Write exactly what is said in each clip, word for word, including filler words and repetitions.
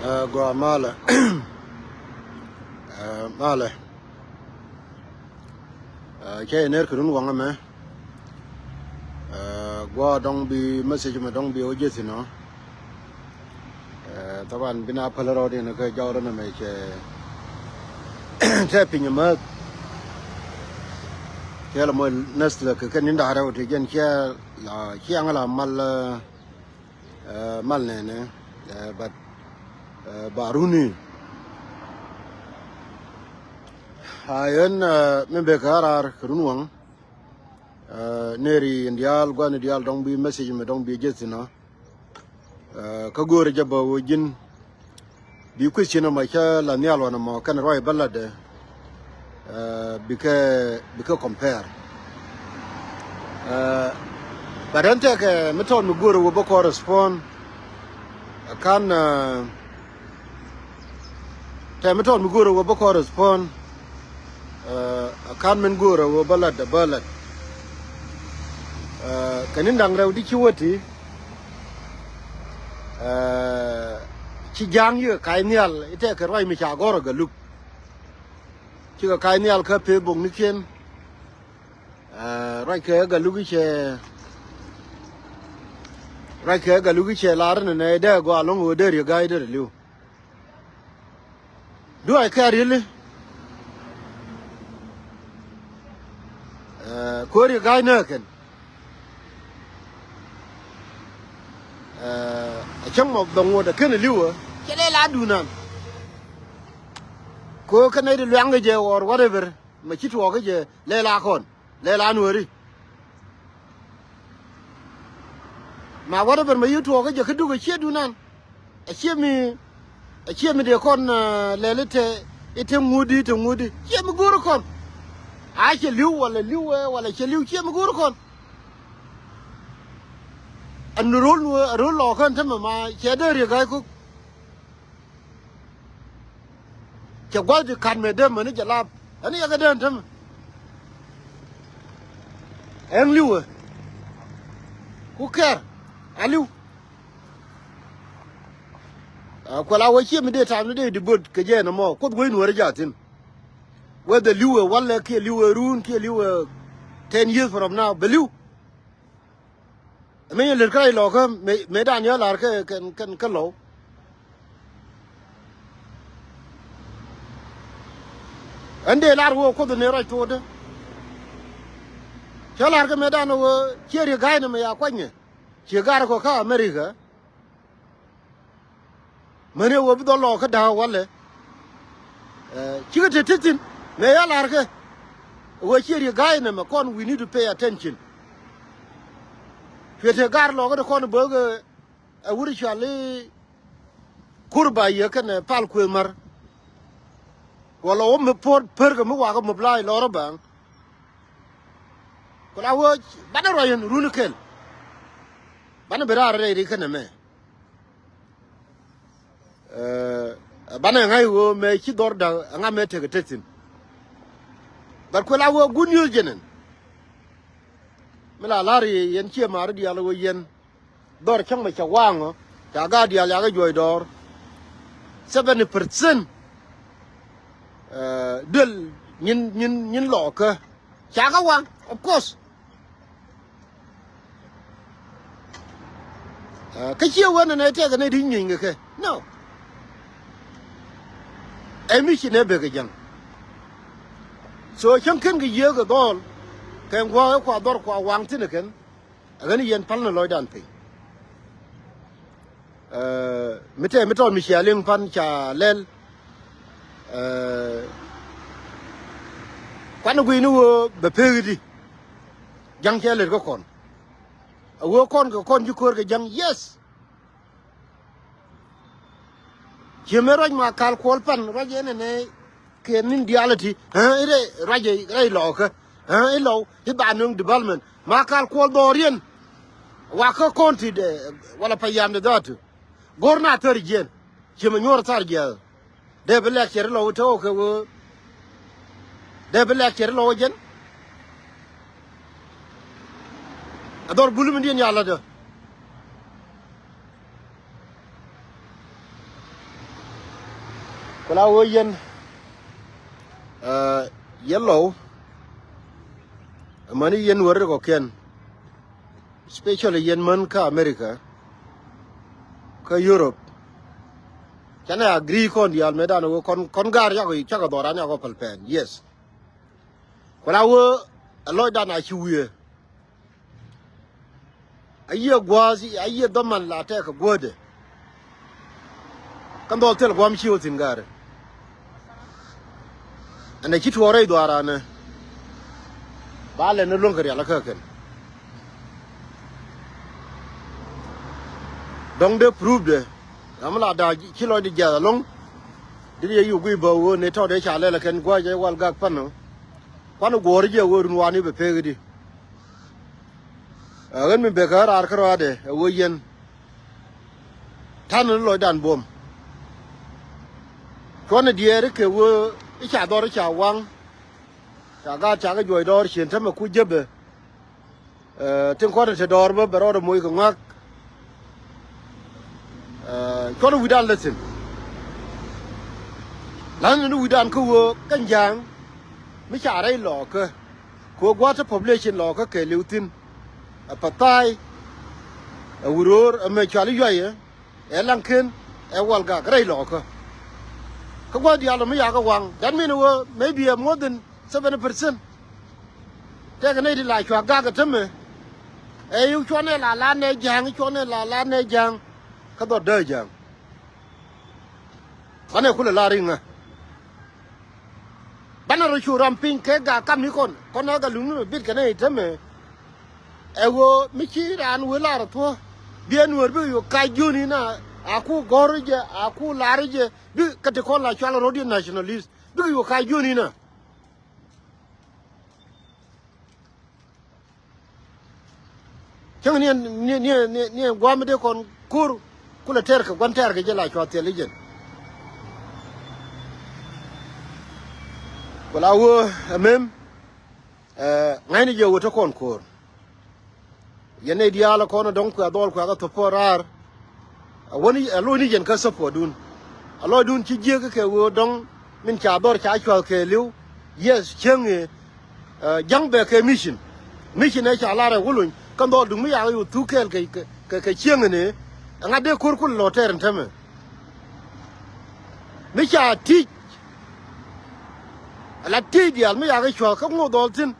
Ɛ, gɔaa malɛ. Ɛ, malɛ. Ɛ, cɛ yɛ ner kɛ run waŋ ɛmɛ. Ɛ, gɔaa dɔŋ bi message mɛ dɔŋ bi wä jeth inɔ. Ɛ, thaban bi na päl rɔɔd in kä jɔwrä nɛ mɛ cɛ tɛ piny mäth. Cɛ lɛ mɔ näth lɛ kɛ kɛ ni da̱rɛ wä ti jɛn cɛ la ciaŋ la mal, ɛ, mal nɛnɛ, ɛ, but, ɛ, ba runi. A yɛn, ɛ, mi bek a raar kɛ run waŋ, ɛ, neri in diaal, guani diaal dɔŋ bi message mɛ dɔŋ bi jeth inɔ. Ɛ, kä go̱o̱rɛ jɛ bä wä ji̱n. Bi question ɛmɔ cä la nhial wanɛ mɔ kɛn ruac bä latdɛ, ɛ, bikɛ, bikɛ compare. Ɛ, but ɛn tɛkɛ mi tɔt mi go̱o̱rɛ wä bä kɔn respond. Ɛ, kan, ɛ, tɛ mi tɔt mi go̱o̱rɛ wä bä kɔn respond. Ɛ, kan min go̱o̱rɛ wä bä latdɛ bä lat. Ɛ, kɛ ni da̱ŋ rɛw di ci wä ti. Ɛ, ci ja̱a̱ŋ yikɛ ka̱c nhial itɛ kɛ ruac mi ca gɔ̱r ɛ Galuk. Cikɛ ka̱c nhial kä peth boknikiɛn. Ɛ, ruac kɛ Galuk icɛ, ruac kɛ Galuk icɛ lar ni nɛ dee gɔaa lo̱ŋ ɣöö dee riek ga̱a̱c dee rɛ li̱w. Do I care really? Ɛ, ko̱ri ga̱a̱c nääkɛn. Ɛ, a cäŋ mɔ bɛ ŋot a ken a li̱wä cɛ lɛ la dunan. Ko kä nɛy ti luaŋ kɛ jɛ or whatever mɛ ci tuɔɔk kɛ jɛ lɛ la kɔn. Lɛ la nuɔri. Ma whatever mɛ yi tuɔɔk kä jɛ kä duk a ciɛ dunan. A ciɛ mi, a ciɛ mi dee kɔn, ɛ, lɛl itɛ, itɛ ŋudi, itɛ ŋudi. Ciɛ mi go̱o̱r kɔn. A cɛ li̱w wala li̱w, ɛ, wala cɛ li̱w ciɛ mi go̱o̱r kɔn. Ɛn ro̱l nuɔri, ro̱l lɔɔkä ɛn tämɛ ma cɛ dee riek ga̱a̱c ko̱k. Cɛ gua̱th ti ka̱n mɛ dee mäni jɛ lap. Ɛn yɛkɛ dee ɛn tämɛ. Ɛn li̱wɛ. Ku kɛr. A li̱w. Ɛ, kuɛ la wä ciɛ mi dee tam ni dee di böt kɛ jɛ ɛn ɛmɔ. Kuoth wec nuɔri jathin. Whether li̱wɛ walɛ kiɛ li̱wɛ run kiɛ li̱wɛ ten years from now. Bɛ li̱w. Mëë yɛn lät kä rac lɔkä mëë, mëë dan yɛ lar kä, kɛn, kɛn, kä lɔw. Ɛn dee lar wä Kuoth ni rac tuɔɔdä. Cä lar kä mëë dan wä ciɛ riek ga̱a̱c ni mɛ ya kuanyɛ. Ciɛ gar kɔ kä America. Mäni ɣöö bi dhɔl lɔɔkä da̱a̱k walɛ. Ɛ, cikɛ te te thi̱n mëë ya la̱rkɛ. Ɣöö ciɛ riek ga̱a̱c nɛmɛ kɔn, we need to pay attention. Cuɛ te gaar lɔɔkä ti kɔn bäkɛ ɛ wur cuali kur ba yɛ kɛnɛ pal kuëëth mär. Wala wä mi puɔ̱t pärkɛ mi wakä mobilize lɔrä bäŋ. Ku la wä banɛ ruac in runi kɛl. Banɛ bi raar rɛy ri kɛnɛ mɛ. Ɛ, banɛ ŋa̱c ɣöö mɛ ci dhɔr da̱k ɛŋa mɛ tekɛ te thi̱n. But kuɛ la wee good news jɛnɛn. Mi la la̱r yɛ yɛn ciɛ ma̱a̱ri diaal ɣöö yɛn dhɔr cäŋ mɛ cɛ waŋ ɔ ca gaat diaal yakɛ juɔc dɔɔr. Seventy percent, ɛ, duel nyin, nyin, nyin lɔɔkä. Ca kɛ waŋ, of course. Ɛ, kä ciɛ wen ɛn ɛ tɛk ɛn ɛ di nyueny kɛ kɛ. No. Ɛ mi ci nɛ bek kɛ jäŋ. So cäŋ ken kɛ yiëë kɛ dhɔl kɛ ŋuak ɛ kua dhɔr kua waŋ thin ɛ kɛn. Ɛ ɣän yɛn pal ni lɔcdan piny. Ɛ, mi tɛ mi tɔt mi cia liŋ pan ca lɛl. Ɛ, kuan gui̱ni wee bɛ pek di. Ja̱ŋ cɛ lɛt kä kɔn. A wee kɔn kɛ kɔn ji̱ ko̱r kɛ ja̱ŋ, yes. Ciɛ mëë ruac ma kal kuɔl pan ruac ɛn ɛnɛ. Kiɛ nin diality, ɛ, i̱ rɛy ruac ɛ rɛy lɔɔkä, ɛ, i̱ lɔw i̱ ba nöŋ development. Ma kal kuɔl dhɔriɛn. Wakä kɔn ti dɛ wala pa yam de dhatu. Go̱r na thäri jiɛn. Ciɛ mɛ nyuɔr thar jiɛn. Dee bi lɛk cɛ ri lɔw i̱ te wä kɛ wee. Dee bi lɛk cɛ ri lɔw i̱ jɛn. A dhɔr buli mi diɛn yalä dä. La wee yɛn, eh, yɛn Lɔw, amäni yɛn wä ri kɔ̱kiɛn, especially yɛn män kä America, kä Europe. Canɛ agree kɔn diaal mëë dan wee kɔn, kɔn gaar yakɔ, cakɔ dhɔran yakɔ pɛl pɛn. Yes. Ku la wee, a lɔcdan a ci wiee. A yiëë gua̱a̱th, a yiëë dhɔman la tɛk kɛ guätdɛ. Kä dhɔl thil gua̱a̱m ci wä thi̱n ga̱a̱rɛ. Ɛn a ci tuɔɔk rɛy dhuaaranɛ. Ba lɛn ni luäŋ kɛ rial kä kɛn. Dɔ̱ŋ dee proof dɛ. Ram la da̱a̱ ci lɔcdɛ jiath ɛlɔ̱ŋ. Dit yɛ yuk guiy bä wee ni tɔ̱ dee ca lɛl ɛ kɛn gua̱a̱c ɛ wal gak pan ɔ. Kuan guɔ̱ɔ̱r jɛ wee run wani bɛ pek di. Ɛ ɣän mi bek kä raar kä rɔaadɛ ɛ wee yɛn. Ta̱n ni lɔcdan buɔ̱m. Cuɔ̱n ɛ diɛɛr kɛ wee i̱ ca dhɔr i̱ ca waŋ. Ca gaat ca kɛ juɔc dɔɔr cien tämɛ ku jepɛ. Ɛ, tin kɔn te dɔɔr bä bɛ rɔɔdɛ moc kɛ ŋɔak. Ɛ, cuɔt wi̱dan lɛ thi̱n. La̱th ni wi̱dan kä wee kä Ja̱a̱ŋ mi ca rɛy lɔɔkä. Kɛ wee gua̱a̱th te population lɔɔkä kɛɛliw thi̱n. Ɛ Pathai, ɛ Wuror, ɛ mɛ cual i̱ Yuayɛ, ɛ Laŋken, ɛ Walgak rɛy lɔɔkä. Kä gua̱a̱th diaal ɔ mi yakä waŋ. That mean wee maybe a more than seventy percent. Tëëkɛ nɛy ti la cua gak ɛ tämɛ. Ɛ i̱ cuɔnɛ la la nɛ Ja̱a̱ŋ, cuɔnɛ la la nɛ Ja̱a̱ŋ. Kä dhɔt dee Ja̱a̱ŋ. Banɛ kulɛ la riŋä. Banɛ rɔ cu ram piny kɛ gak kamnikɔn. Kɔn ɛ gak luŋni mɛ bit kɛ nɛy tämɛ. Ɛ ɣöö mi ci raan wee lar ɛ thuɔ̱. Biɛ Nuäär bikɛ yo̱o̱k kac jiöni na. A ku gɔ̱r jɛ, a ku lar jɛ. Bikɛ ti kɔn la cual rɔ̱diɛn nationalist. Bikɛ yo̱o̱k kac jiöni na. Cäŋ ni, ni, ni, ni, ni gua̱a̱m mi dee kɔn ko̱r kulɛ tɛr kɛ gua̱n tɛr kɛ jɛ la cua thil i̱ jɛn. Ku la wee ɛmɛm, ɛ, ŋa̱cni jɛ wee te kɔn ko̱r. Yɛn nɛy diaal ɛ kɔn ɛ dɔ̱ŋ kuɛ dhɔl kuɛ kä thop raar. A wäni a lo̱cni yɛn kä support dun. A lɔcdun ci jiäk kɛ wee dɔ̱ŋ min ca dhɔr ca cua̱th kɛɛliw. Yes, cieŋ ëë, ɛ, Ja̱ŋ bɛ kɛ mission. Mission ɛ ca lar ɛ wä lony kä dhɔl duŋ mi yak yo̱o̱ thuk kɛɛl kɛ, kɛ, kɛ, kɛ cieŋ ëë. Ɛŋa dee ko̱r kul lɔ tɛɛr ɛn tämɛ. Mi ca ti̱c. Ala ti̱c diaal mi yak i̱ cua̱th kä ŋo̱o̱k dhɔl thi̱n.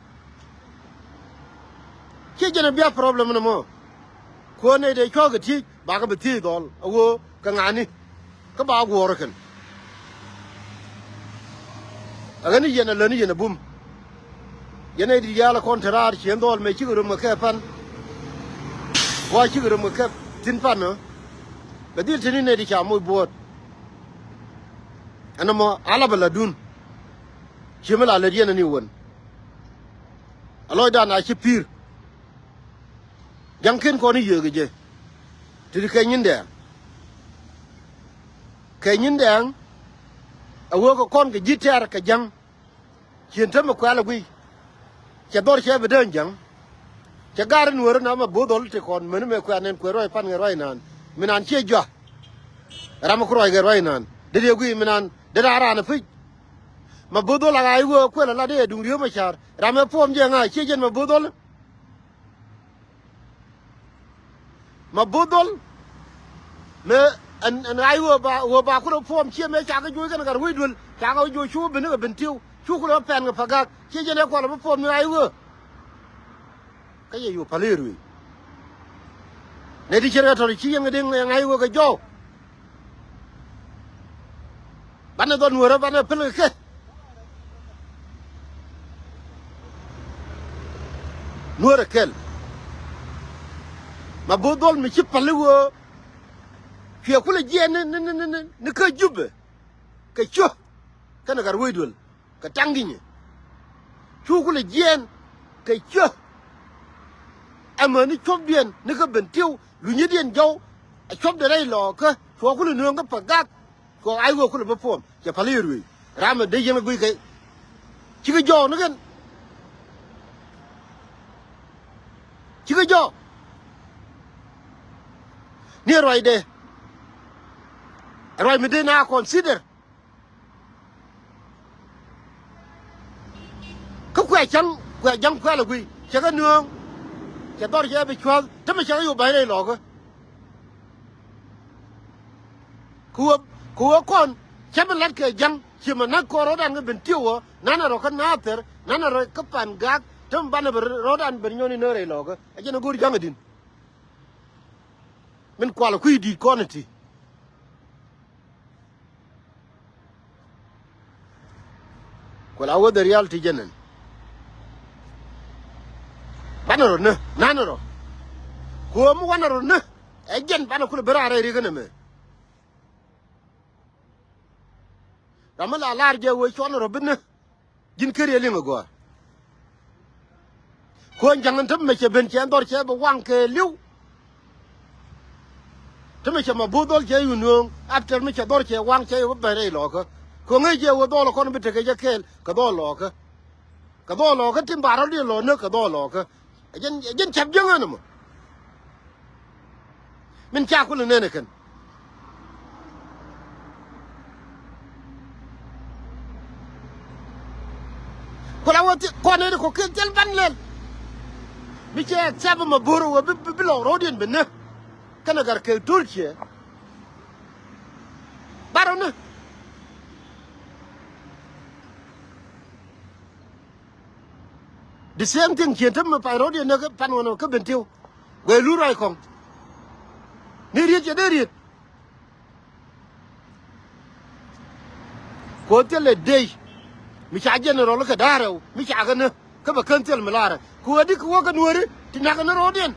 Ciɛ jɛn a bia problem ni mɔ. Kuäär nɛy dee cua̱k kɛ thiec bakɛ bi thiec dhɔl a ɣöö kɛ ŋa̱ni. Kä ba guɔ̱ɔ̱r kɛn. A ɣän ni yɛn a läni yɛn a bum. Yɛn nɛy di diaal a kɔn te raar cien dhɔl mɛ cikɛ rom kɛ kɛ pan. Gua cikɛ rom kɛ kɛ thi̱n pan ɔ. Bɛ dhil te ni nɛy di ca moc buɔ̱ɔ̱t. Ɛn ɛmɔ a la bɛ la dun. Ciɛ mi la lät yɛn ani wän. A lɔcdan a ci pi̱i̱r. Ja̱ŋ ken kɔn i̱ yieek i̱ jɛ. Ti di kɛ nyin dɛɛŋ. Kɛ nyin dɛɛŋ. A wee kɛ kɔn kɛ ji̱ tɛɛr kɛ ja̱ŋ. Cien te mi kuɛl a guiy. Cɛ dhɔr cɛ bi dee ja̱ŋ. Cɛ gar in weri na mɛ bo̱o̱th dhɔl ti kɔn meni mɛ kuɛn nɛn kuɛ ruac pan kɛ ruac naan. Mi naan ciɛ jɔa. Ram mi ku ruac kɛ ruac naan. Dee dee guiy mi naan dee daa raan a pi̱c. Ma bo̱o̱th dhɔl a ɣaac wee kuɛl a la dee duŋ riöm a ca̱r. Ram ɛ puɔm jɛ ŋa̱c ciɛ jɛn ma bo̱o̱th dhɔl. Ma bo̱o̱th dhɔl. Mëë ɛn, ɛn ɣaac wee ba, wee ba kulɛ puɔm ciɛ mëë cakɛ juɔc kɛn gat wec duël. Cakɛ juɔc cu ben ni kɛ ben tiw. Cu kulɛ pɛn kɛ pa gak. Ciɛ jɛn ɛ kual a bi puɔm ni ɣaac wee. Kä yɛ yo̱o̱ päl i̱ ruëëc. Nɛ ti cier kɛ tɔ̱ ci yɛn kɛ diŋ yɛn ŋa̱c wee kɛ jɔw. Banɛ dhɔl nuäärä banɛ päl kɛ kɛ. Nuäärä kɛl. Ma bo̱o̱th dhɔl mi ci päl i̱ wee. Cuɛ kulɛ jiɛɛn ni, ni, ni, ni, ni, ni kä Jubɛ. Kɛ cuä. Kɛnɛ gat wec duël. Kɛ taŋ gi̱nyɛ. Cu kulɛ jiɛɛn kɛ ciö. Ɛmɛ ni cuɔpdiɛn ni kä ben tiw lunyidiɛn jɔw. Ɛ cuɔpdɛ rɛy lɔɔkä cuɔ kulɛ nööŋ kä pɛ gak. Cuɔ ay wee kulɛ bä puɔm cɛ päl i̱ ruëëc. Ram ɛ dee yɛn kɛ guic kɛ. Cikɛ jɔɔk ni kɛn. Cikɛ jɔɔk. Ni ɛ ruacdɛ. Ɛ ruac mi dee na consider. Cäŋ kuɛ ja̱ŋ kuɛl ɛ guiy cɛ kɛ nööŋ. Cɛ dhɔr cɛ bi cua̱th tämɛ cɛ kɛ yop ba̱ny rɛy lɔɔkä. Kɛ ɣöö kɛ ɣöö kɔn cä bi la̱t kɛ ja̱ŋ ci mɛ näk kɔn rɔ̱dan kɛ ben tiw ɣɔ̱ nanɛ rɔ kä Nathir nanɛ rɔ kä Pan Gak tämɛ banɛ bi rɔ̱dan ben nyɔn inä rɛy lɔɔkä. Ɛ jɛn ɛ go̱o̱r ja̱ŋ ɛ di̱n. Min kual kui̱ di̱i̱t kɔn iti. Kual a wä dhɛ rial ti jɛn ɛn. Banɛ rɔ nä nanɛ rɔ. Kuɔm wanɛ rɔ nä. Ɛ jɛn banɛ kulɛ ben raar rɛy rikä nɛmɛ. Ram mi la lar jɛ wee cuɔn rɔ bi nä. Ji̱n kä riel liŋ ɛ gɔaa. Kuɔn ja̱ŋ in te mi cɛ ben cɛ dhɔr cɛ bi waŋ kɛ li̱w. Te mi cɛ ma bo̱o̱th dhɔl cɛ yun nööŋ after mi cɛ dhɔr cɛ waŋ cɛ yɛ wä ben rɛy lɔɔkä. Kuɔn ŋäc jɛ wä dhɔl kɔn bi tekɛ jɛ kɛɛl kɛ dhɔl lɔɔkä. Kɛ dhɔl lɔɔkä tim ba rɔ̱diɛn lɔ näk kɛ dhɔl lɔɔkä. Ɛ jɛn ɛ jɛn cäp jiäŋ ɛn ɛmɔ. Min ca kulɛ nɛn ɛ kɛn. Kulɛ wä thi kɔn nɛn ɛ kɔ kɛ thil ban lɛl. Mi cɛ accept ma bo̱r wä bi bi lɔk rɔ̱diɛn bi nä. Kɛnɛ gar kɛ to̱l ciɛ. Barɔ nä. The same thing cien te mi pay ro̱d yɛn ni kä pan ɣɔn kä Bentiu. Guɛ lu ruac kɔŋ. Ni riet cɛ dee riet. Kuɔ thilɛ dey. Mi ca general kɛ da̱rɛ mi ca kɛ ni kä bɛ kän thil mi larɛ kuɔ di kɛ wä kɛ nuɔri ti nak ni ro̱d yɛn.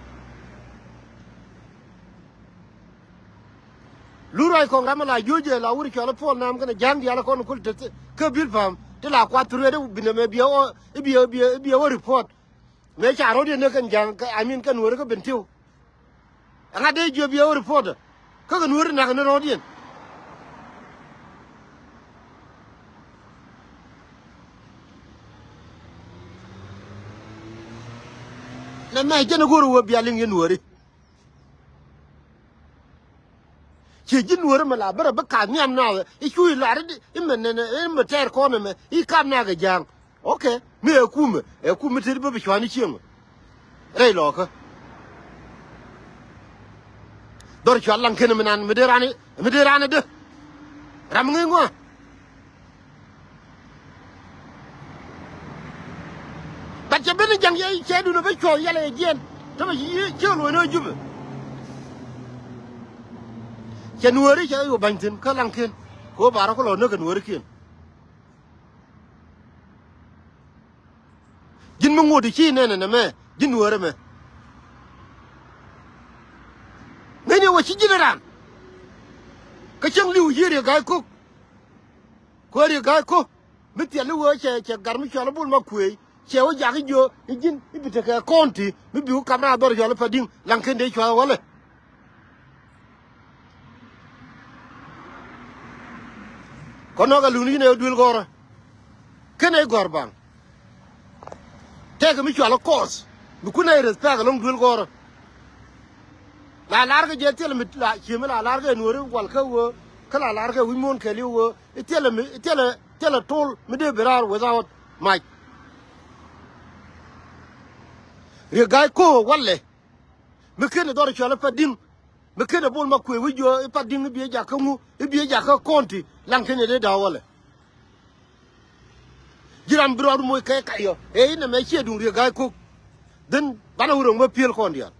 Lu ruac kɔŋ ram mi la juɔ̱c jɛ la wur cual i̱ puɔl nam kɛnɛ ja̱a̱ŋ diaal ikɔn ikul te kä bil pa̱a̱m ti la kuath thuree di binɛ mɛ biɛ ɣɔɔ i̱ biɛ i̱ biɛ i̱ biɛ wä report. Mëë ca ro̱diɛn ni kɛn ja̱a̱ŋ kɛ amin kɛ nuɔ̱ɔ̱ri kä Bentiu. Ɛŋa dee jiö biɛ wä report kä kɛ nuɔ̱ɔ̱ri nak ni ro̱diɛn. Nɛ mɛ jɛn igo̱o̱r iwä bia liŋ yɛn nuɔ̱ɔ̱ri. Ciɛ ji̱ nuɔ̱ɔ̱ri mɛ la bärɛ bi kath nhiam naath i̱ cuuc lar i̱ mɛ nɛnɛ i̱ mɛ tɛɛr kɔn ɛmɛ i̱ kap naath kɛ ja̱a̱ŋ. Ok. Mi ɛ kumɛ ɛ kumɛ tet bä bi cua̱n i̱ cieŋ. Rɛy lɔɔkä. Dhɔr cual laŋ ken mi nan mi dee rani mi dee rani dee. Ram ŋi̱i̱ŋ ŋuan. But cɛ ben ni ja̱ŋ yɛ cɛ dun a bä cuɔth yɛlɛ yɛ jiɛn. Tämɛ ci ciek luɔ̱c ni a Jubɛ. Cɛ nuɔ̱ɔ̱ri cɛ yu ba̱ny thi̱n kä laŋkiɛn. Kɛ ɣöö ba rɔ kä lɔ näk kɛ nuɔ̱ɔ̱rikiɛn. Ji̱n mi ŋot i̱ ci nɛnɛ nɛmɛ ji̱n nuɔ̱ɔ̱rɛ mɛ. Ŋäcni wä ci ji̱n raan. Kä cäŋ li̱w yiëër yɛ ga̱a̱c ko̱k. Kuäär yɛ ga̱a̱c ko̱k. Mi thiɛl i̱ wee cɛ cɛ gar mi cual i̱ bul ma kuëëc cɛ wä jak i̱ jiö i̱ ji̱n i̱ bi tekɛ kɔn ti mi bi wä kap raar dhɔr cual i̱ Padi̱ŋ laŋ ken dee cual i̱ wälɛ. Kɔn nɔk a luni inɛ duel gɔrä. Ken ɛ gɔr baŋ. Tɛk mi cual i̱ kɔɔth mi kun ɛ respect ɛlɔŋ duel gɔrä. La lar kɛ jɛ thil mi la cie mi la lar kɛ nuɔri wal kä wee kä la lar kɛ wi̱c muɔ̱ɔ̱n kɛɛliw wee. I̱ thilɛ mi i̱ thilɛ thilɛ tol mi dee bi raar without mac. Riek ga̱a̱c ko̱o̱k walɛ. Mi ken i̱ dhɔr i̱ cual i̱ Padi̱ŋ. Mi ken i̱ bol ma kuëë wi̱c juɔ̱ɔ̱k i̱ Padi̱ŋ i̱ biɛ jakä ŋu i̱ bi̱i̱ jakä kɔn ti laŋ ken i̱ dee da̱a̱k walɛ. Ji̱ ram bi rɔɔd moc kɛ kayɔ ëë inɛ mɛ ciɛ duŋ Riek ga̱a̱c ko̱k. Dhin banɛ wä ro̱ŋ bä piël kɔn diaal.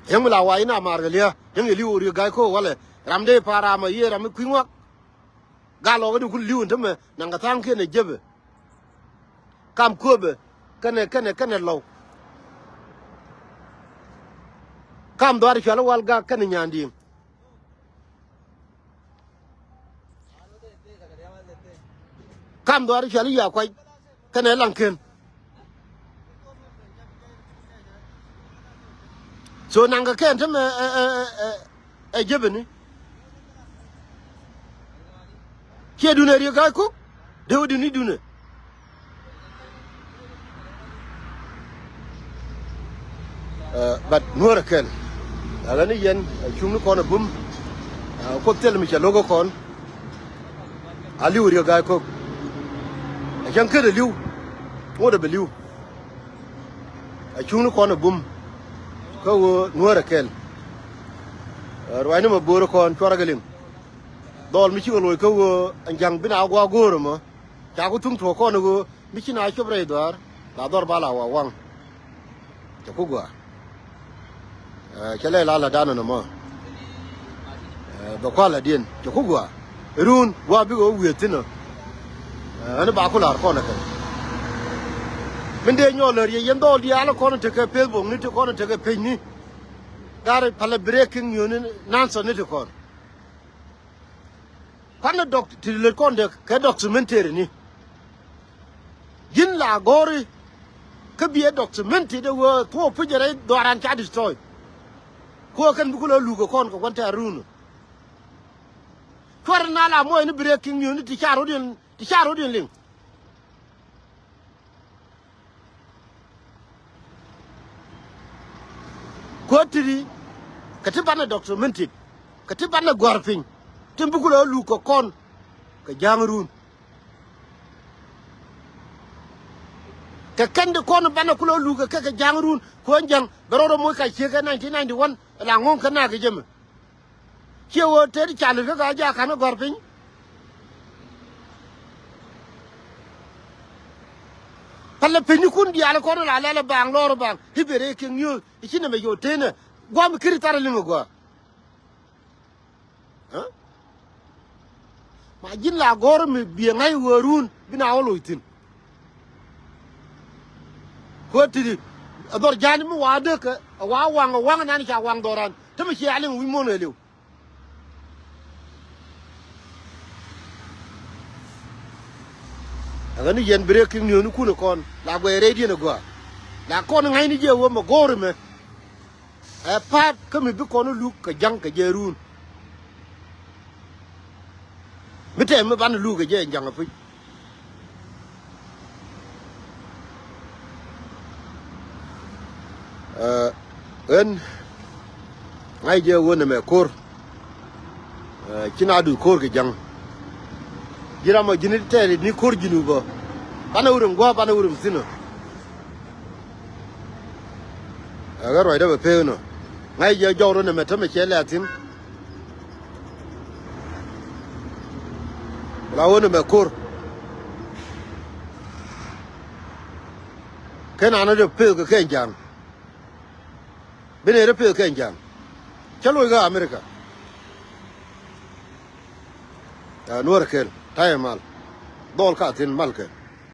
Yäŋ mi la wac in a ma̱a̱r kɛ lia̱a̱ yäŋ yɛ li̱w Riek ga̱a̱c ko̱o̱k walɛ. Ram dee pa̱a̱r ram a yiëë ram mi kui̱ ŋuak. Gal lɔɔk in kun li̱w in tämɛ naŋ kɛ tha̱a̱ŋkiɛn ɛ jepɛ. Kam kööbɛ kɛnɛ kɛnɛ kɛnɛ lɔw. Kam dhɔaar cual i̱ wal gak kɛnɛ nyandi̱i̱ŋ. Kam dhɔaar i̱ cual i̱ ya kuac kɛnɛ laŋken. So naŋkɛ kɛn tämɛ ɛ ɛ ɛ ɛ jepɛni. Ciɛ dunɛ Riek ga̱a̱c ko̱k dee wä duni dunɛ. But nuɔ̱ɔ̱rɛ kɛn. Ɛ ɣän ni yɛn ɛ cuŋni kɔn ɛ bum. Kuoth thil mi cɛ lo̱k ɛ kɔn. A li̱w riek ga̱a̱c ko̱k. A cäŋ ket a li̱w. Ŋot a bi li̱w. A cuŋni kɔn a bum. Kä ɣöö nuäär a kɛl. Ɛ, ruacni mɛ bo̱o̱r kɔn cuarɛ kɛ liŋ. Dhɔl mi cikɛ loc kä ɣöö ɛn ja̱ŋ bi na gua̱a̱ go̱o̱r ɛmɔ. Ca ku thuŋ tuɔɔk kɔn ɣöö mi ci na cop rɛy dhɔaar la dhɔr ba la wa waŋ. Cɛ ku gɔaa. Ɛ, cɛ lɛ la la danɔ nɔmɔ. Ɛ, bɛ kual adiɛn cɛ ku gɔaa. Run gɔaa bikɛ wä wi̱i̱ thi̱n ɔ. Ɛ, ɛn ba ku la̱r kɔn ɛ kɛn. Min dee nyɔɔl lär yɛ yɛn dhɔl diaal kɔn tekɛ Facebook ni ti kɔn tekɛ pecni. Gari palɛ breaking news ni nansɔ ni ti kɔn. Kuanɛ dɔk ti lät kɔn dee kɛ documentary ni. Ji̱n la gɔ̱ri kä biɛ documentary dee wee thuɔɔk puc rɛy dhɔaran ca destroy. Kuɔ kɛn bi kulɛ luk kɛ kɔn kɛ kuan tɛ̈r run. Cuarɛ na la muɔc ni breaking news ni ti ca rot in, ti ca rot in liŋ. Kuäär ti̱ti̱ kɛ ti banɛ documented kɛ ti banɛ gua̱r piny. Tin bi kulɛ luk kɛ kɔn kɛ ja̱a̱ŋ run. Kɛ kɛn di kɔn banɛ kulɛ luk kɛ kɛ ja̱a̱ŋ run kuäär ja̱ŋ bɛ rɔɔdɛ moc ka ciek kɛ nineteen ninety-one la ŋo̱o̱ŋ kɛ nak kɛ jɛ mɛ. Ciɛ ɣöö tet ca lät kä ka ja̱ ka̱n ɛ gɔ̱r piny. Pälɛ piny ni kun diaal kɔn la lɛl ɛ baŋ lɔr ɛ baŋ i̱ ben rɛy kek niööth i̱ ci nɛmɛ yo̱o̱ tenɛ gua̱a̱m i̱ kiri thar ɛ liŋ ɛ gua̱a̱. Ɛ? Ma ji̱n la gɔ̱r mi biɛ ŋa̱c ɣöö run bi na wä loc thi̱n. Kuäär ti̱ti̱ ɛ dhɔr ja̱a̱n mi wa dee kɛ ɛ wa waŋ ɛ waŋ ɛ nan ca waŋ dhɔran. Te mi cia liŋ wi̱c muɔ̱ɔ̱n ɣɛ liw. Ɛ ɣän ni yɛn breaking news ni kun ɛ kɔn la guɛy rɛydiɛn ɛ gɔaa. La kɔn ŋa̱cni jiɛ wä mɛ go̱o̱r ɛmɛ. Ɛ pa̱a̱t kä mi bi kɔn luk kɛ ja̱ŋ kɛ jɛ run. Mi tɛm mi banɛ luk kɛ jɛ ja̱ŋ ɛ puc. Ɛ, ɣän ŋa̱c jɛ ɣöö nɛmɛ ko̱r. Ɛ, ci na duth ko̱r kɛ ja̱ŋ. Ji̱ ram ɔ ji̱n tɛɛr ni ko̱r ji̱n wä bä. Banɛ wä rim gua̱a̱p banɛ wä rim thi̱n ɔ. Ɛ, ɣän ruacdä bɛ pek inɔ. Ŋa̱c jɛ jɔw rɔ nɛmɛ tämɛ cɛ lɛ thi̱n. La ɣöö nɛmɛ ko̱r. Ken an rɛ peth kɛ kɛn ja̱a̱ŋ. Bi nɛ rɛ peth kɛn ja̱a̱ŋ. Cä loc kä America. Ɛ, nuɔ̱ɔ̱rɛ kel ta̱yɛ mal. Dhɔl ka thi̱n mal kɛ.